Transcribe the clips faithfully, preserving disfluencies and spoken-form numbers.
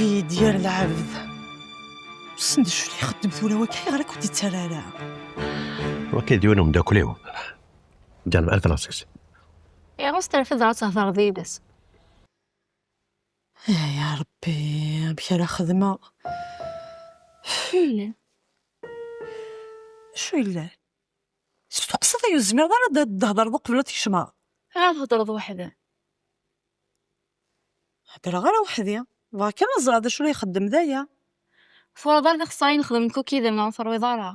Idyar lɛebd. Wissen d acu i ixeddem tura waki, ayɣer akk ur d-yettarra ara? Waki d yiwen umeddakel-iw. Ǧǧan alef neɣ seg-s. Ayɣer ur s-terfiḍ ara ad thedreḍ yid-s? Ay a Ṛebbi, amek ara xedmeɣ? Acu yellan? Acu yellan? Testuqsiḍ-iyi, ur tezmireḍ ara ad d-thedreḍ uqbel ad tkecmeḍ? Ad thedreḍ weḥd-m. Heddreɣ ara weḥd-i. Bɣiɣ kan ad ẓreɣ d acu la ixeddem daya. Ur twalaḍ ara tixeṣṣarin xedmen kuki d-, ma ur terwiḍ ara.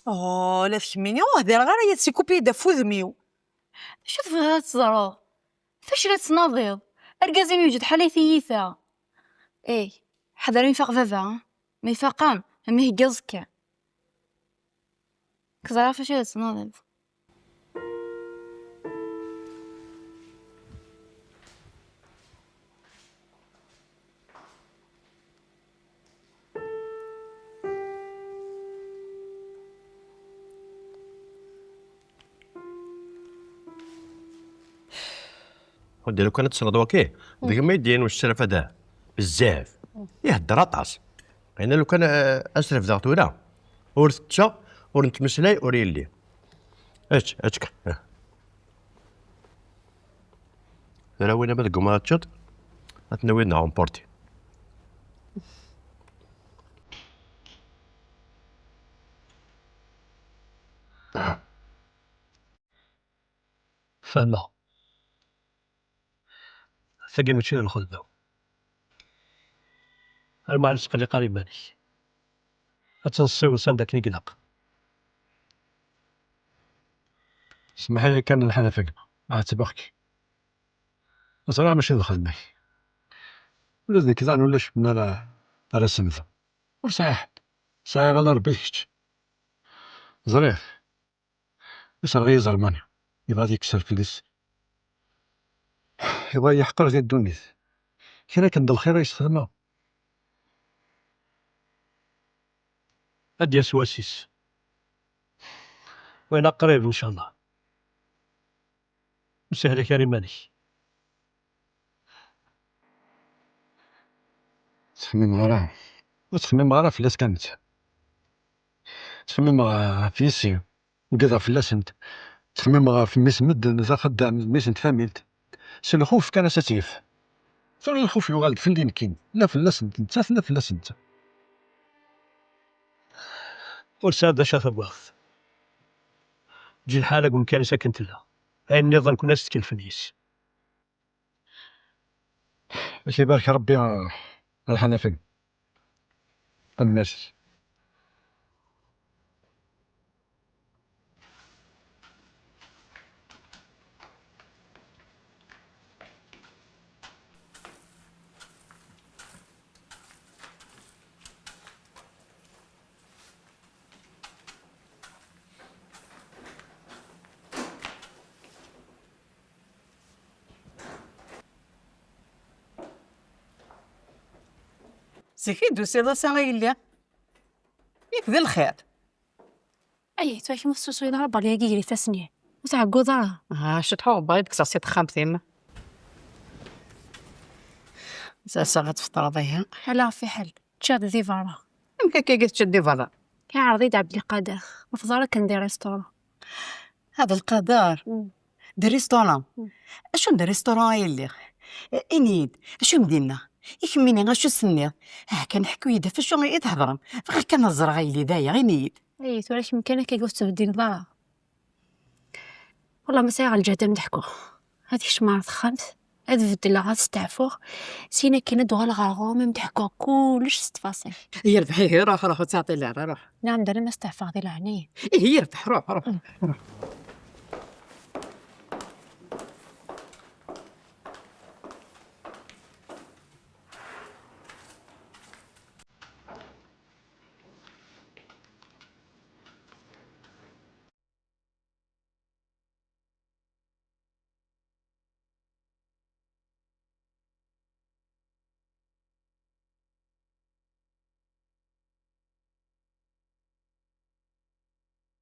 Oh, la d kemmini, ur hdireɣ ara yid-s, ikupi-yi-d ɣef wudem-iw. D acu tebɣiḍ ad teẓreḍ? Ɣef wacu la tettnadiḍ? Argaz-im yewjed ḥala i tiyita. Ey, ḥader mi ifaq baba, ha? Ma ifaq-am, a m-iheggi aẓekka. Ur ẓriɣ ɣef wacu la tettnadiḍ. Anda lukan ad tesleḍ waki, deg-m ay d-yan ucraf-a da. Bezzaf. Ihedder aṭas. Ɣina lukan, eh, ad s-refdeɣ tura. Ur tečča, ur nettmeslay, ur yelli. Ečč, ečč kan. Tura win ama deg umar ad teččeḍ, ad ten-awi neɣ emporti. Fehmeɣ. Tagi mačči d lxedma-w. Ar ma ur ttqelliq ara iman-ik. Ad tt-nessiweḍ s anda akken i ilaq. Semmeḥ-iyi kan a Lḥanaf a gma, ɛettbeɣ-k. Ẓriɣ mačči d lxedma-k. Ula d nekk daɣen ulac win ara, ara semdeɣ. Ur sɛiɣ ḥedd. Sɛiɣ ala Ṛebbi d kečč. Ẓriɣ. Isserɣ-iyi Ẓermani, yebɣa ad yekkes rrkel-is. Yebɣa yeḥqer di ddunit. Kra kan d lxir ay s-xedmeɣ. Ad d-yas wass-is. Win qrib, ncallah. Ur ssihlak ara iman-ik. Ttxemmimeɣ ara. Ur ttxemmimeɣ ara fell-as kan netta. Ttxemmimeɣ ɣef yessi, ugadeɣ fell-asent. Ttxemmimeɣ ɣef mmi-s n medden, d axeddam, d mmi-s n tfamilt. S lxuf kan as ad tt-yef. Tura lxuf yuɣal-d fell-i nekkini, la fell-asent nettat, la fell-asent. Ur tesɛiḍ d acu ara tawiḍ. Eǧǧ lḥala deg umkan-is akken tella. Ayen nniḍen kun ad s-tkelfen yes. Ad k-ibarek Rebbi a Lḥanafi. Tanemmirt. Zik i d-tusiḍ ass-a a yelli? Yak d lxir. Ay, tura kemm ur tessusuyeḍ ara berra-agi gar ifassen-iw. Ur tɛegguḍ ara. Ah, cetḥuɣ, bɣiɣ ad kkseɣ si texxamt-im. Serseɣ ad tfeṭreḍ ihi. Ala, ɣef fiḥel. Ččiɣ-d di berra. Amek akka i teččiḍ di berra? Iɛreḍ-iyi-d Ɛebdelqader. Rfdeɣ akken di restaurant. Ɛebdelqader? Mm. Di restaurant? Mm. Acu n di restaurant ay lliɣ? Eh, ini-yi-d, acu n dinna? I kemmini, acu s-tenniḍ? Ah, kan ḥku-yi-d ɣef acu i d-thedrem. Bɣiɣ kan ad ẓreɣ a yelli daya, ini-yi-d. Ay, tura kemm kan akka ur tettbeddileḍ ara. Wallah ma sɛiɣ lǧehd ad m-d-ḥkuɣ. Ad kecmeɣ ɣer texxamt, ad beddleɣ, ad steɛfuɣ. Syin akken ad d-uɣaleɣ ɣer ɣur-m, ad m-d-ḥkuɣ kullec s ttfaṣil. Yerbeḥ ihi, ruḥ, ruḥ, ur ttɛeṭṭil ara, ruḥ. Nɛam, d alamma steɛfaɣ di leɛnaya. Ihi yerbeḥ, ruḥ, ruḥ, ruḥ.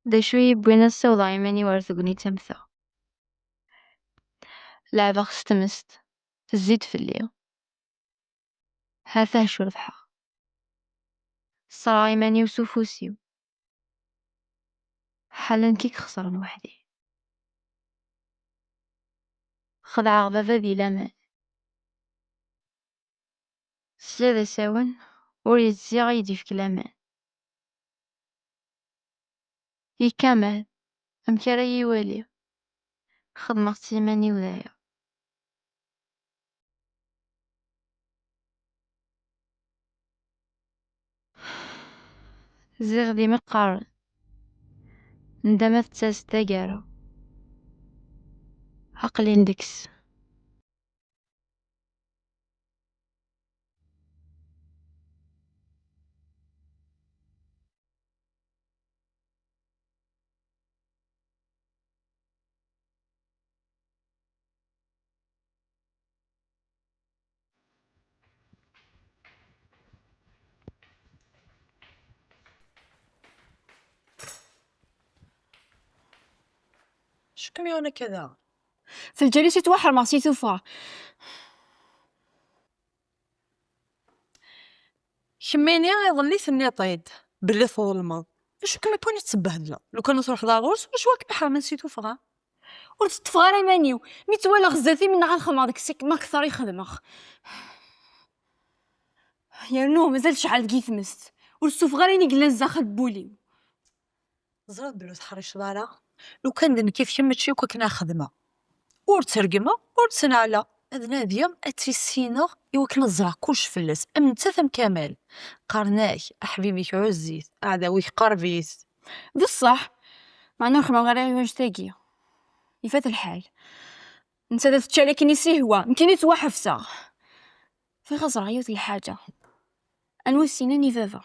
D acu i yi-yewwin ad ssiwḍeɣ iman-iw ar tegnit am ta? Leɛbeɣ s tmest, tezzi-d fell-i. Ha-t-ah ceḍḥeɣ. Ṣṣreɣ iman-iw s ufus-iw. Ḥala nekk i ixesren weḥd-i. Xedɛeɣ baba di laman. Sliɣ d asawen ur yezzi ad yi-d-yefk laman. I Kamal, amek ara yi-iwali? Xedmeɣ-tt iman-iw d aya. Ziɣ d imiqqaren. Ndama tettas-d taggara. Aql-in deg-s. Acu kem-yuɣen akka daɣen? F lǧal-is i ttwaḥermeɣ si tuffɣa. Kemmini iḍelli tenniḍ-id belli tḍelmeḍ. Acu kem-iwwin ad tbehdleḍ? Lukan ur truḥeḍ ar ɣur-s, acu ad kem-iḥermen si tuffɣa? Ur teṭṭfeɣ ara iman-iw. Mi tt-walaɣ zdat-i, mennaɣ ad xedmeɣ deg-s akken ma akteṛ i xedmeɣ. Yernu mazal tecɛel deg-i tmest. Ur ssufeɣ ara ayen i yellan zdaxel n wul-iw. Teẓriḍ belli ur teḥriceḍ ara? Lukan d nekk i d kemm, mačči akk akken ara xedmeɣ. Ur tt-regmeɣ, ur tt-neɛleɣ. Ad nadiɣ ad tt-issineɣ i wakken ad ẓreɣ kullec fell-as, am nettat am Kamal. Qqaren-ak, aḥbib-ik ɛuzz-it, aɛdaw-ik qerreb-it. D ṣṣeḥ, meɛna ur xedmeɣ ara i wanect-agi. Ifat lḥal. Nettat ad teččal akken i s-ihwa, nekkini ttwaḥebseɣ. Bɣiɣ ad ẓreɣ yiwet n lḥaǧa. Anwa s-yennan i baba?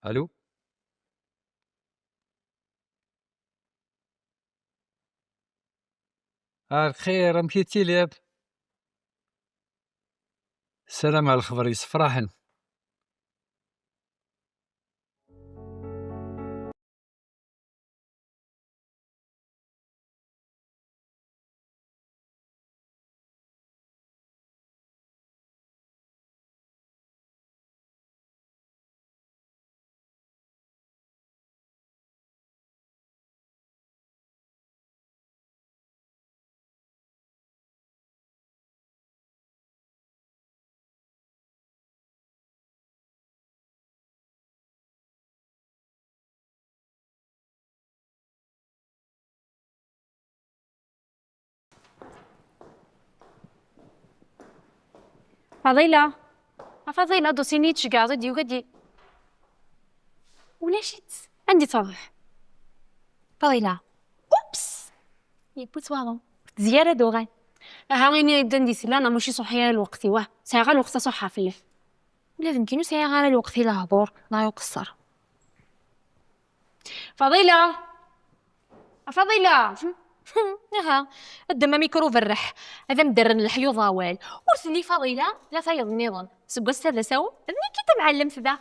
Allô? Ah, lxir, amek i tiliḍ? Ssarameɣ lexbar yessefraḥen. Faḍila. A Faḍila, aḍusi-nni i d-tceggɛeḍ i d-yuɣ ad d-, ulac-itt. Anda i truḥ? Faḍila. Ups! Yewwi-tt waḍu. Ur tezzi ara ad d-tuɣal. Aha, ini-yi-d anda i tella, neɣ mačči ṣuḥḥi ara lweqt-iw, ah. Sɛiɣ ara lweqt ad ṣuḥḥeɣ fell-ak. Ula d nekkini ur sɛiɣ ara lweqt i lehdur neɣ i uqeṣṣer. Faḍila! A Faḍila! Aha, ddem amikru berreḥ, ad am-d-rren leḥyuḍ awal. Ur telli Faḍila, la tayeḍ nniḍen. Seg wass-a d asawen, d nekk i d tamɛellemt da.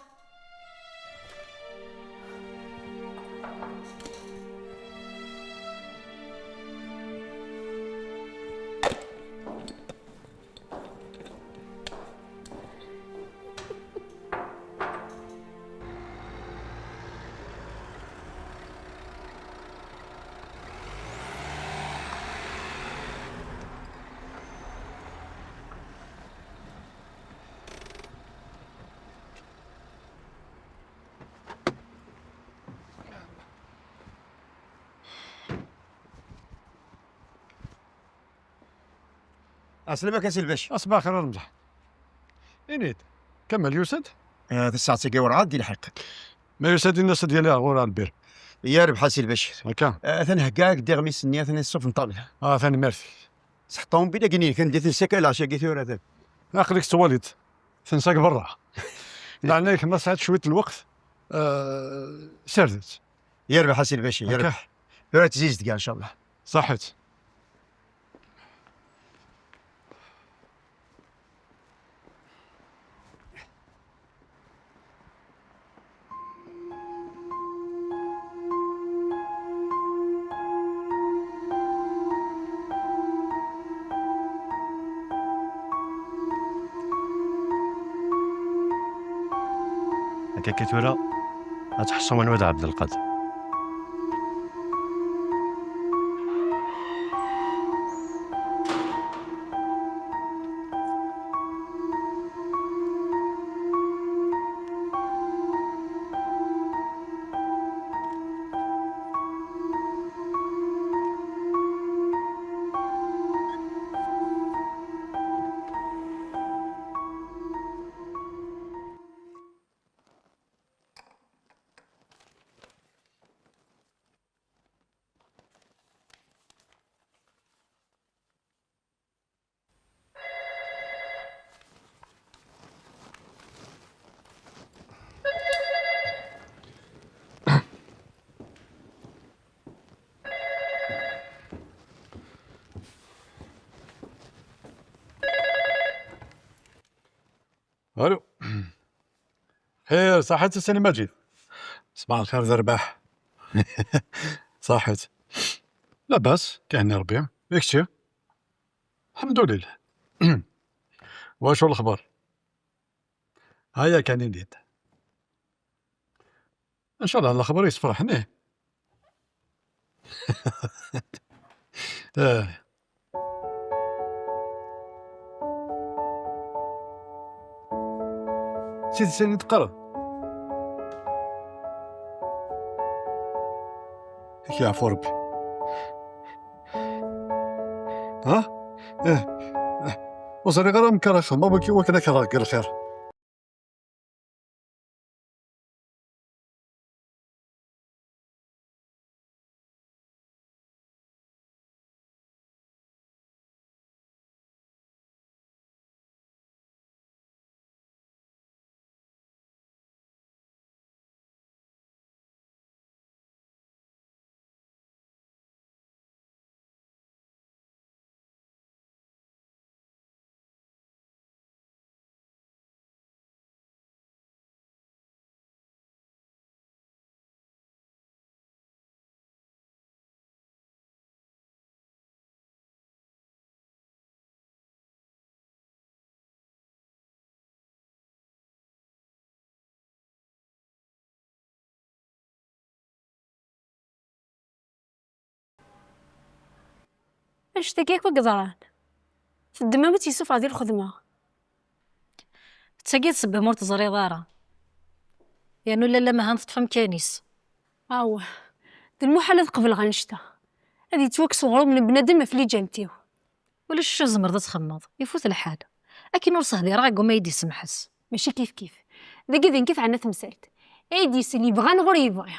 Ɛeslama-k a Si Lbac. Aṣbaḥ xir a Remḍan. Ini-d, Kamal yusa-d? Ah, tasaɛet-agi werɛad d-ilḥiq. Ma yusa-d, ini-as ad yali ar ɣur-i ar lbir. Yarbaḥ a Si Lbac. Akka. Ah, atan heggaɣ-ak-d iɣmisen-nni, atan iṣṣuf n ṭṭabla. Ah, tanemmirt. Ṣeḥ ṭṭumbila-agi-nni kan di tensa kan lɛecc-agi tura atan. Aql-ik tettwaliḍ. Tensa deg berra. Meɛna-k ma tesɛiḍ cwiṭ n lweqt, ah, sired-itt. Yarbaḥ a Si Lbac, yarbaḥ. Akka. Tura ad tzizdeg, ncallah. Ṣaḥit. Akka tura, ad tḥeṣṣum anwa d Ɛebdelqader. الو. خير، صحيت السي مجيد؟ صباح الخير ذا رباح. صحيت. لاباس، كاين ربي. يكشي. الحمد لله. واشو الاخبار؟ هيا كان يديد. ان شاء الله الاخبار يصفرحني. آه. سيدي سيدي تقرا. يعفو ربي. ها؟ اه. اه. وزري غير مكرش ما بكي وكذا كذا الخير. Annect-agi akk i yeḍran. Teddmem ad tt-yessufeɣ di lxedma. D tagi i d ssebba ur teẓriḍ ara. Yernu lalla Mahan teṭṭef amkan-is. Awah, d lmuḥal ad qebleɣ annect-a. Ad yettwakkes uɣrum n bnadem ɣef liǧamt-iw. Ulac acu tzemreḍ ad txemmeḍ, ifut lḥal. Akken ur sehdireɣ, agguma i d-isemḥes. Mačči kif kif. Dagi d nekk i teɛna temsalt. Ay d-isel, yebɣa neɣ ur yebɣi.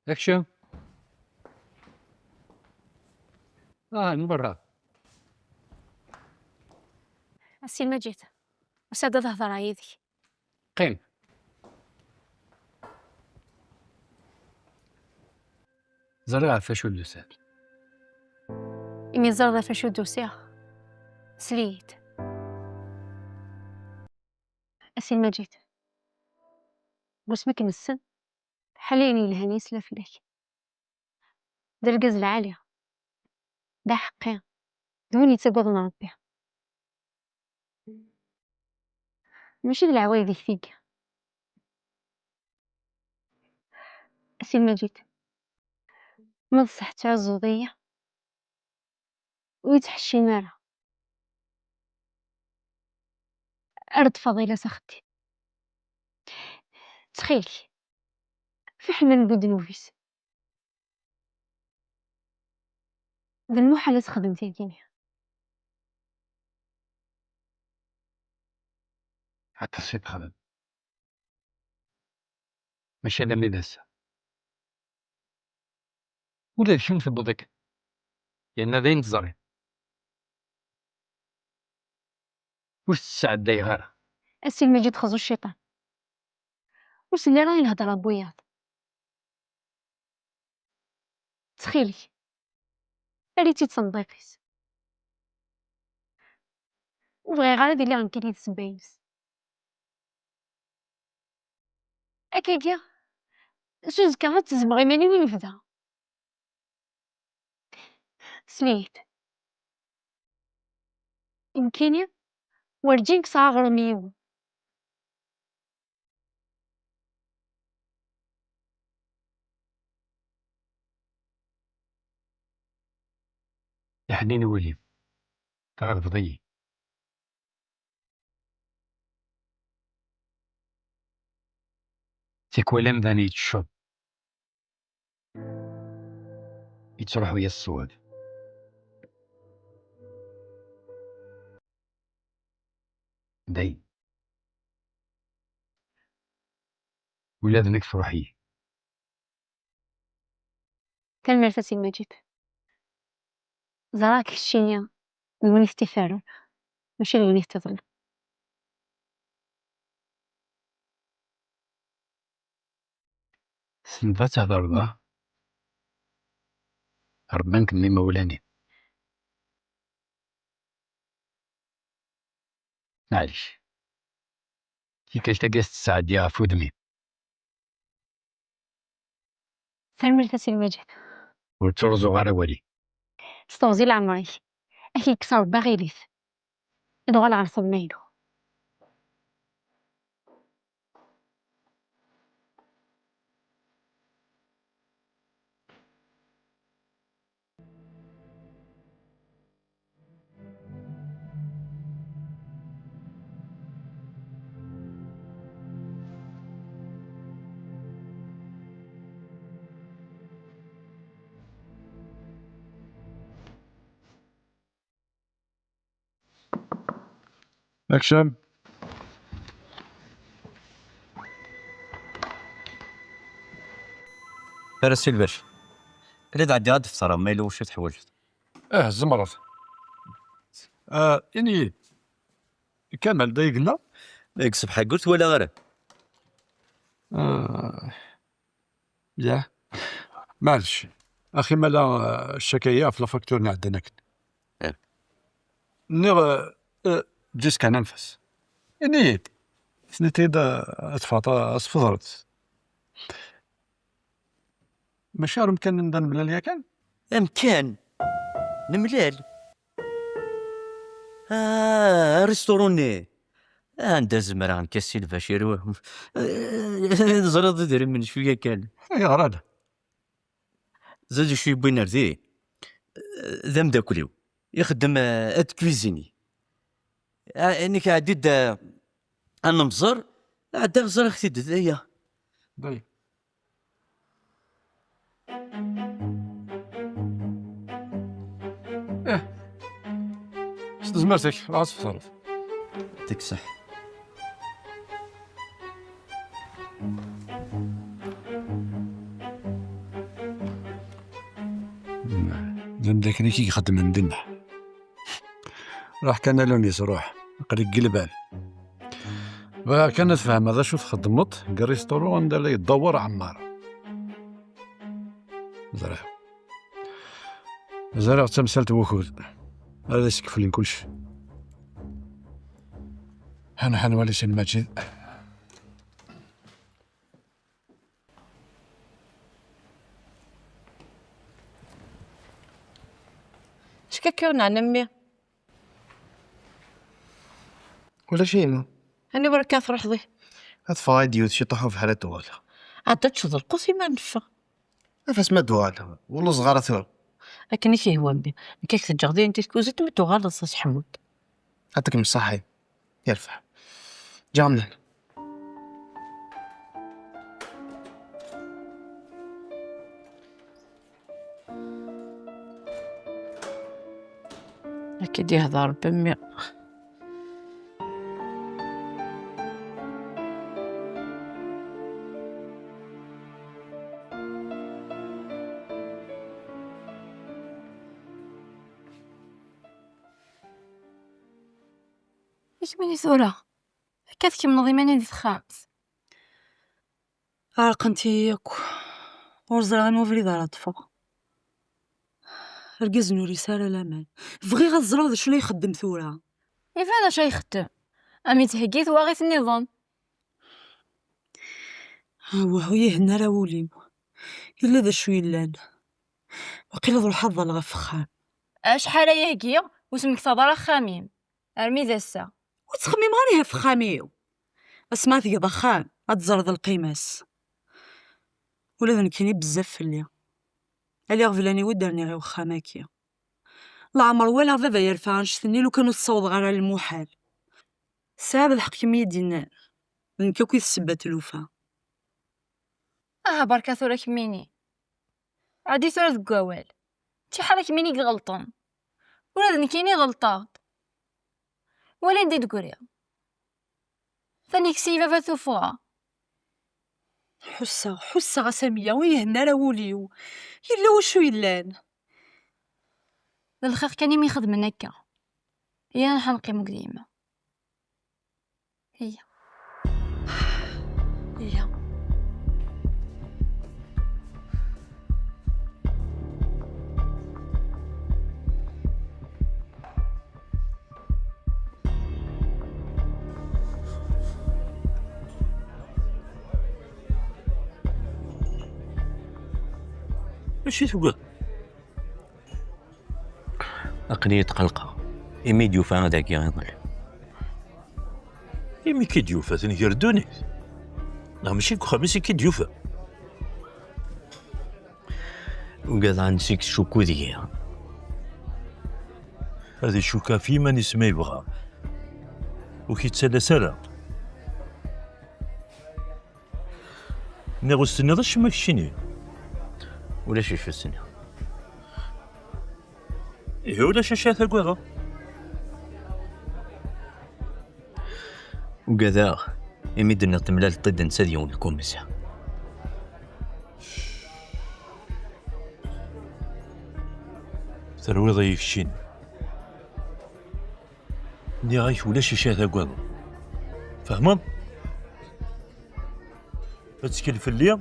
Action. Ah, n berra. A Si Lmaǧid, usiɣ-d ad hedreɣ yid-k. Qqim. Ẓriɣ ɣef wacu d-tusiḍ. Imi teẓriḍ ɣef wacu d-usiɣ, sel-iyi-d. A Si Lmaǧid, deg wasmi k-nessen, ḥala ayen yelhan yesla fell-ak. D argaz lɛali, d aḥeqqi, d win yettaggaden Ṛebbi. Mačči d leɛwayed i k-t-iga. A Si Lmaǧid, ma d ṣṣeḥ tettɛuzzuḍ-iyi, ur yi-ttḥeccim ara. Err-d Faḍila s axeddim. Ttxil-k, fiḥel ma newwi ddnub-is. D lmuḥal ad texdem tigi-nni. Aṭas i texdem. Mačči alammi d ass-a. Ula d kemm tewweḍ akken. Yerna d ayen teẓriḍ. Ur t-sɛeddayeɣ ara. A Si Lmaǧid, xzu cciṭan. Ur telli ara i lhedra n wiyaḍ. Ttxil-k, err-itt-id s nnḍiq-is. Ur bɣiɣ ara ad iliɣ nekkini d ssebba-ines. Akkagi, s uzekka ad tezmeɣ iman-iw i lebda. Slit. Nekkini werǧin kkseɣ aɣrum i yiwen. Iḥnin wul-im, tɣelbeḍ-iyi. Tikwal amdan yettecceḍ, yettruḥu-yas ṣṣwab. Dayen. Ula d nekk truḥ-iyi. Tanemmirt a Si Lmajid. Ẓriɣ keččini d win i t-iferrun, mačči d win i t-iḍelmen. Tessneḍ ad thedreḍ, ah? Rebban-kem imawlan-im. Maɛlic. Tikkelt-agi ad tt-sɛeddiɣ ɣef udem-im. Tanemmirt a Si Lmajid. Ur ttruẓuɣ ara awal-ik. S teɣzi leɛmer-ik. Ad k-yekkes Rebbi aɣilif. Ad uɣaleɣ ɣer xedma-inu. Akcam. Ara silbac. Ad ɛeddiɣ ad d-fteṛ ma yella wacu teḥwaǧeḍ. Ah, tzemreḍ. Ah, ini-yi-d. Kamal, da i yella? Deg ṣṣbeḥ-agi ur t-walaɣ ara. Ah, yah. Maɛlec. Axi mala, ah, ccakaya ɣef la facture n iɛeddan akken. Eh. Nniɣ, ah, ah, ǧǧiɣ kan anef-as. Ini-yi-d. Tenniḍ-iyi-d, ah, ad teffɣeḍ, ah, ad tfeḍreḍ. Mačči ar umkan anda nemlal yakan? Amkan? Nemlal? Ah, restaurant-nni. Anda zemreɣ nekk a Si Lbacir? Teẓriḍ idrimen cwiya kan. Ayɣer ala? Zad acu yewwin ar di? D ameddakel-iw. Ixeddem, eh, ad cuisine. Ah, nekk ɛeddi-d, eh, ad nemẓer, ɛeddaɣ ẓriɣ-t-id d aya. Day. Eh, s tezmert-ik, ad tfeḍreḍ. Yɛṭik ṣṣeḥḥa. D amdakel-ik i ixeddmen dinna. Ruḥ kan a Lunis, ruḥ. Aql-ik deg lbal. Bɣiɣ kan ad tfehmeḍ acu txeddmeḍ deg rrisṭuru anda la yeddawer Ɛemmar. Ẓriɣ. Ẓriɣ d tamsalt n wukud. Ad as-keflen kullec. Ḥan, ḥan wali Si Lmaǧid. Acu akka ur neɛni a mmi? Ulac ayen. Aniwer akka truḥeḍ? Ad ffɣeɣ i d-yiwet ciṭuḥ u bḥal ad d-uɣaleɣ. Ɛedda ad tecceḍ lqut imi ara neffeɣ. Af-as ma d-uɣaleɣ, ur lluẓeɣ ara tura. Akken i k-ihwa mmi. Nekk ad k-teǧǧeɣ din di tkuzint mi d-tuɣaleḍ s aseḥmud. Ɛṭik mṣaḥi. Yerbeḥ. Ǧǧiɣ-am lehna. Akka i d-yehder Rebbi mmi. I kemmini tura? Akka tkemmleḍ iman-im di texxamt? Ɛerqent-iyi akk. Ur ẓriɣ anwa abrid ara ṭṭfeɣ. Argaz-nni ur yesɛi ara laman. Bɣiɣ ad ẓreɣ d acu la ixeddem tura. Iban d acu ay ixeddem. Am yettheggi i twaɣit nniḍen. Awah, ur yi-ihenna ara wul-im. Yella d acu yellan. Waqil ad ruḥeɣ ad ḍalleɣ ɣef uxxam. Acḥal ayagi ur temmektaḍ ara axxam-im, armi d ass-a. Ur ttxemmimeɣ ara ɣef uxxam-iw. Asmi ara tgeḍ axxam, ad teẓreḍ lqima-s. Ula d nekkini bezzaf fell-i. Ala iɣeblan-iw i d-rniɣ i uxxam-agi. Leɛmer walaɣ baba yerfa annect-nni lukan ur t-ssawḍeɣ ara i lmuḥal. Tesɛiḍ lḥeqq imi i d-yennan. D nekk akk i d ssebba n tlufa. Aha, berka tura kemmini. Ɛeddi tura deg wawal. Čiḥ ara kemmini i iɣelṭen. Ula d nekkini ɣelṭeɣ-d. Wali anda i d-ggriɣ. Taniksa i baba tuffɣa. Ḥusseɣ, ḥusseɣ a Samiya, ur ihenna ara wul-iw. Yella wacu yellan. D lxir kan imi xedmen akka. Iyya ad nruḥ ad neqqim deg yemma. Iyya. Iyya. Acu i tugiḍ? Aql-iyi tqelqeɣ imi d-yufa dagi iḍelli. Imi k-id-yufa tenger ddunit? Neɣ mačči deg uxxam-is i k-id-yufa? Ugadeɣ ansi k-tcukku deg-i. Ad icukk ɣef yiman-is ma yebɣa. Ur k-yettalas ara. Nniɣ ur s-tenniḍ acemma keččini. Ulac acu s-nniɣ. Ihi ulac acu ara tagadeḍ. Ugadeɣ imi d-tenniḍ temlaleḍ-id netta d yiwen lkumsa. Terwiḍ-iyi keččini. Nniɣ-ak ulac acu ara tagadeḍ. Fehmeḍ? Ad ttkel fell-i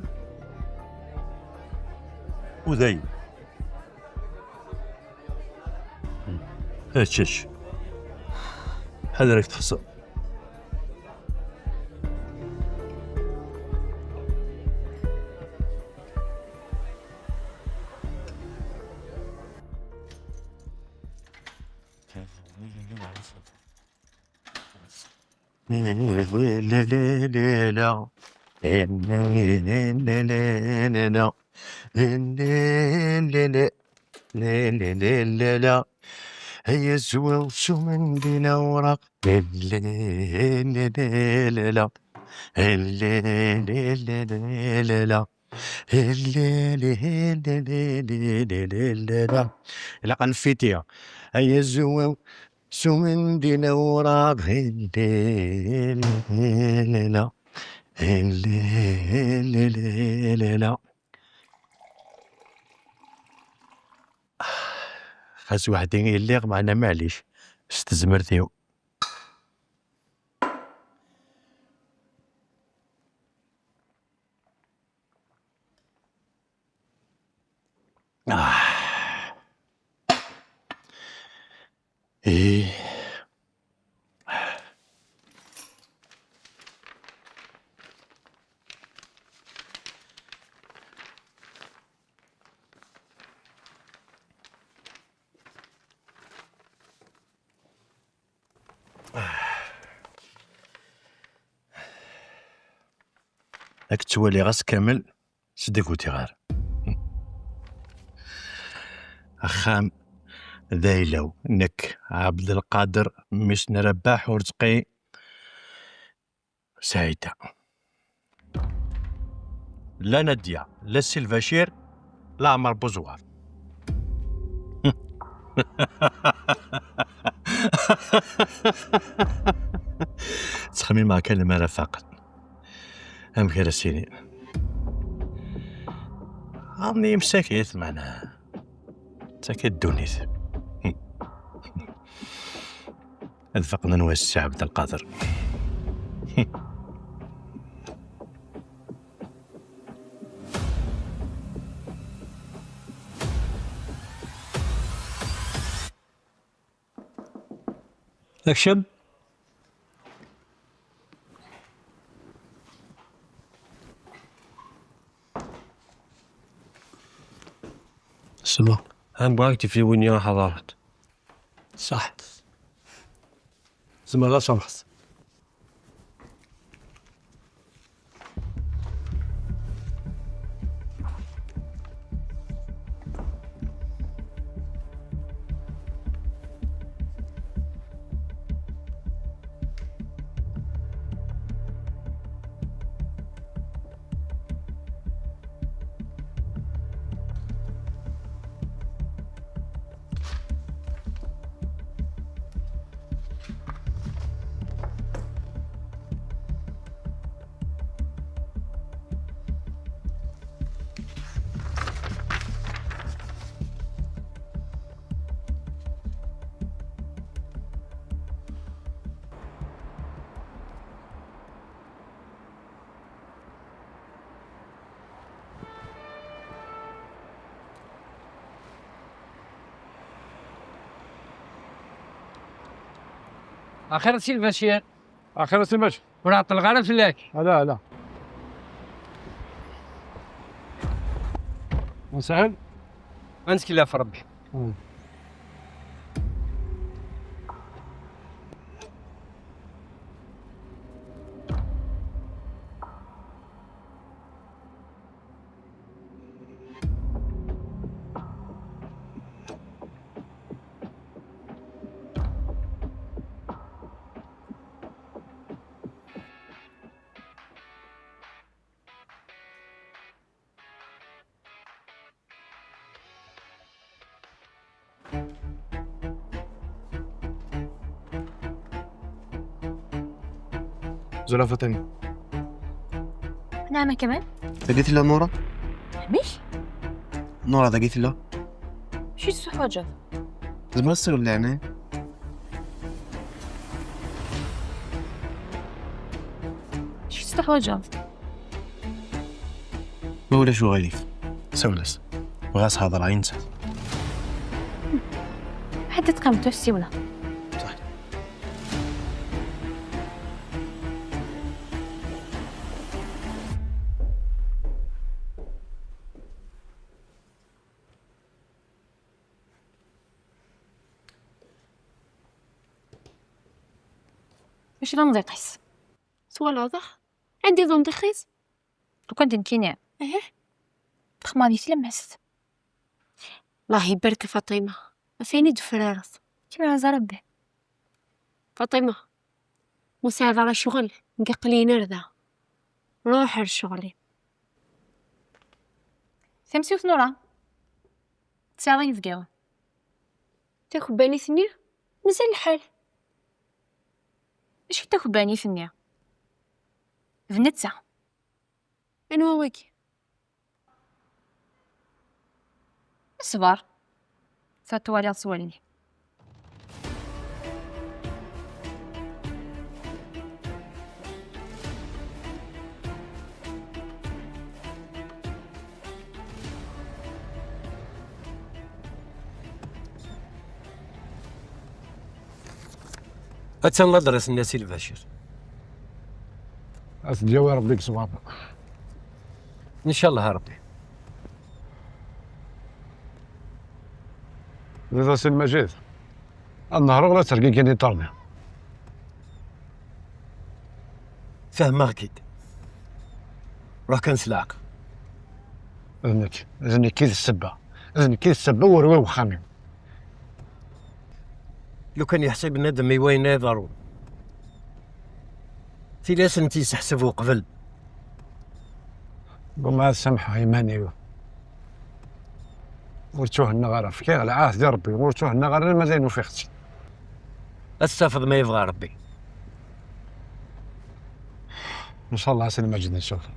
u dayen. Ečč, ečč. Ḥader ad k-texṣer. Ay azwel s umendi n awraq. Ilaq ad nfiti. Ay azwel s umendi n awraq. Xas weḥd-i i lliɣ, meɛna maɛlic, s tezmert-iw. Ah. Ih. Ad k-ttwaliɣ ass kamel. Sdegutiɣ ar axxam d ayla-w, nekk, Ɛebdelqader, mmi-s n Rabaḥ Urezqi, Saɛida. La Nadia, la Si Lbacir, la Ɛmer Buẓwar. Ttxemmimeɣ kan lemmer ad faqen. Amek ara s-inin? Ɣaḍen-iyi msakit, meɛna d takka ddunit. Ad faqen anwa Si Ɛebdelqader. Akcem. Sema. Ha n bɣa k-d-ifli win i ḥaḍaret. Ṣaḥ. Zemreḍ ad truḥeḍ. Axir a Si Lbacir. Axir a Si Lbacir. Ur ɛeṭṭleɣ ara fell-ak. Ala, ala. Nshel. Ad nettkel ɣef Rebbi. زلافة تاني. نعم كمان؟ لقيت لها نورة؟ مش؟ نورة لقيت لها؟ شو الصحوة جاب؟ زي ما تصير اللي يعني. شو الصحوة جاب؟ ما ولا شو غيف. سولس. بغاس هذا راه ينسى. حتى تقام توسي ولا؟ صح. ماشي لا نضيقيس. سوال واضح. عندي ظن دخيس. لو كان تنكيني. ايه. تخماري تلمست. الله يبارك فاطمة. فيني دفرارس. كيما هذا ربي. فاطمة. مساعدة على شغل. قلينا رضا. روح لشغلي. تمسيوث نورا. تساغي يفقاو. تاخباني ثني. مازال الحال. اش تاخباني ثني؟ بنتها. انوا ويكي؟ اصبر. فتوالي صوالي. Attan ladres-nni a Si Lbacir. Ad t-d-yawi Rebbi deg ṣṣwab. Ncallah a Rebbi. Baba Si Lmajid, ad nehreɣ la ttergigin iṭarni. Fehmeɣ-k-id. Ruḥ kan s leɛqel. D nekk, d nekk i d ssebba. D nekk i d ssebba u rwiɣ uxxam-iw. Lukan yeḥsa bnadem i wayen ay iḍerrun, tili ad sent-yesseḥseb uqbel. Gumma ad samḥeɣ iman-iw. Ur ttuhennaɣ ara. Fkiɣ lɛahd i Rebbi, ur ttuhennaɣ ara ma d ayen ufiɣ-tt. Ad t-tafeḍ ma yebɣa Rebbi. Ncallah a Si Lmajid ncufa.